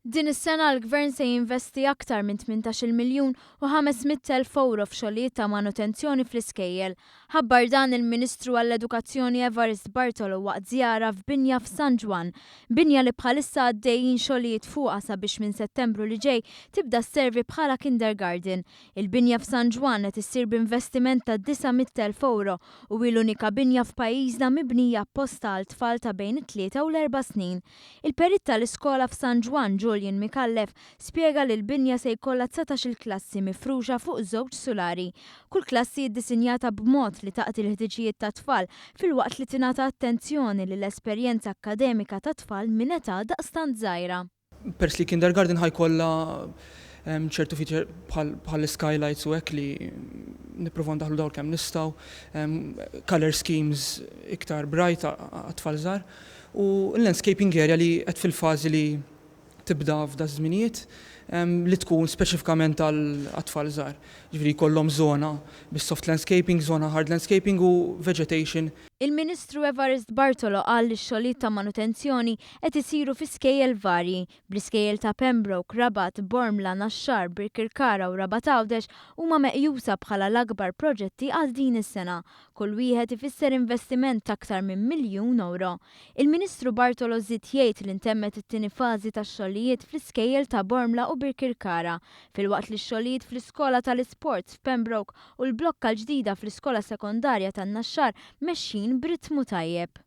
Din is-sena l-Gvern se jinvesti aktar minn 18-il miljun u 500,000 ewro f'xogħlijiet ta' manutenzjoni fl-iskejjel. Ħabbar dan il-Ministru għall-Edukazzjoni Evarist Bartolo waqt żjara f'binja f'San Ġwann. Binja li bħalissa għaddejjin xogħlijiet fuqha sabiex minn Settembru li ġej tibda sservi bħala kindergarten. Il-binja f'San Ġwann qed issir b'investiment ta' 900,000 ewro u hi l-unika binja f'pajjiżna mibnija apposta għal tfal ta' bejn it-tlieta u l-erba' snin. Il-perit tal-iskola f'San Ġwann, Julian Micallef, spjega li l-binja se jkollha 19-il klassi mifruxa fuq żewġ sulari. Kull klassi hi ddisinjata b'mod li taqdi l-ħtiġijiet tat-tfal filwaqt li tingħata attenzjoni lill-esperjenza akkademika tat-tfal minn età daqstant żgħira. Peress li kindergarten ħa jkollha ċertu feature bħal skylights u hekk li nippruvaw ndaħlu dawl kemm nistgħu, color schemes iktar bright għat-tfal żgħar u l-landscaping area li qed fil-fażi li tibda f'da żminijiet li tkun speċifikament għat-tfal żgħar. Ġifieri jkollhom żona bis-soft landscaping, żona hard landscaping u vegetation. Il-Ministru Evarist Bartolo qal li x-xogħlijiet ta' manutenzjoni qed isiru fi skejjel varji, bl-iskejjel ta' Pembroke, Rabat, Bormla, Naxxar, Birkirkara u Rabat Għawdex huma meqjusa bħala l-akbar proġetti għal din is-sena. Kull wieħed ifisser investiment ta' aktar minn miljun ewro. Il-Ministru Bartolo żied jgħid li ntemmet it-tieni fażi tax-xogħlijiet fl-iskejjel ta' Bormla u Birkirkara, filwaqt li x-xogħlijiet fl-iskola tal-isports f'Pembroke u l-blokka l-ġdida fl-iskola sekondarja tan-Naxxar mexjin b'ritmu tajjeb.